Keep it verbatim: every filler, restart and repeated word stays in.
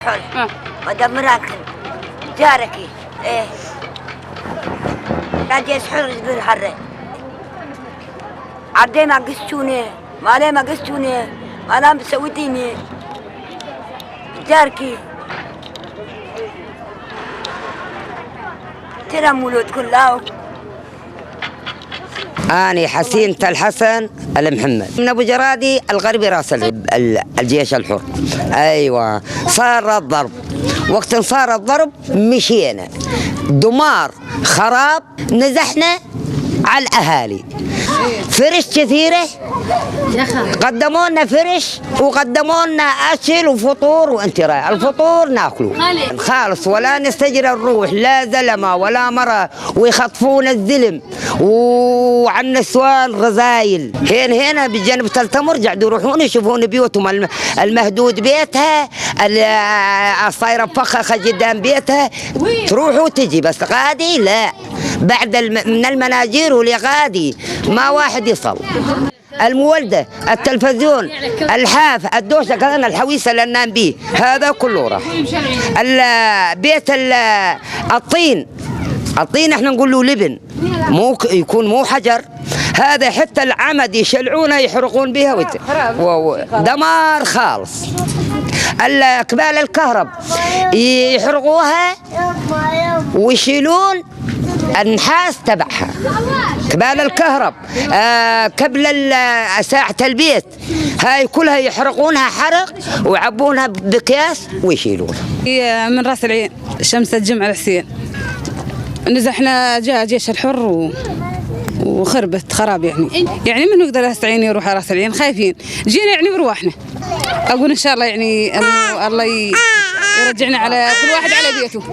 حر. آه. ودمراكن. جاركي. إيه. كان جيش حر يجبر حره. عبدي ما قستوني. ما لي ما قستوني. ما لام بسويتيني. جاركي. ترى مولود كلاو. أني حسين تل حسن المحمد من أبو جرادي الغربي، راس ال-، ال-، الجيش الحر. أيوة، صار الضرب. وقت صار الضرب مشينا، دمار، خراب، نزحنا على الأهالي. فرش كثيرة قدموا لنا، فرش، وقدموا لنا أكل وفطور وانتراء. الفطور ناكله خالص، ولا نستجرى نروح، لا زلمة ولا مرة ويخطفون الزلم، وعن نسوان رزايل. هين هنا بجنب تلتمر قعدوا يروحون يشوفون بيوتهم الم-، المهدود بيتها، ال-، الصايرة مفخخة قدام بيتها، تروح وتجي، بس غادي لا. بعد الم-، من المناجير ولغادي ما واحد يصل. المولدة، التلفزيون، الحاف، الدوشة، كان الحويسة اللي ننام بيه، هذا كله راح. ال-، بيت ال-، الطين، الطين احنا نقول له لبن، مو ك-، يكون مو حجر. هذا حتى العمد يشلعونه يحرقون بها وت-، و-، و-، دمار خالص. ال-، كبال الكهرب يحرقوها ويشيلون النحاس تبعها، كبال الكهرب، آه، كبل ال-، ساعة البيت، هاي كلها يحرقونها حرق ويعبونها بأكياس ويشيلونها. هي من راس العين، شمس الجمعة الحسين، نزحنا جا جيش الحر و-، وخربت خراب يعني. يعني منو يقدر راس العين يروح على راس العين؟ خايفين، جينا يعني ورواحنا. أقول إن شاء الله يعني إنه الله ي-، يرجعنا على كل واحد على بيته.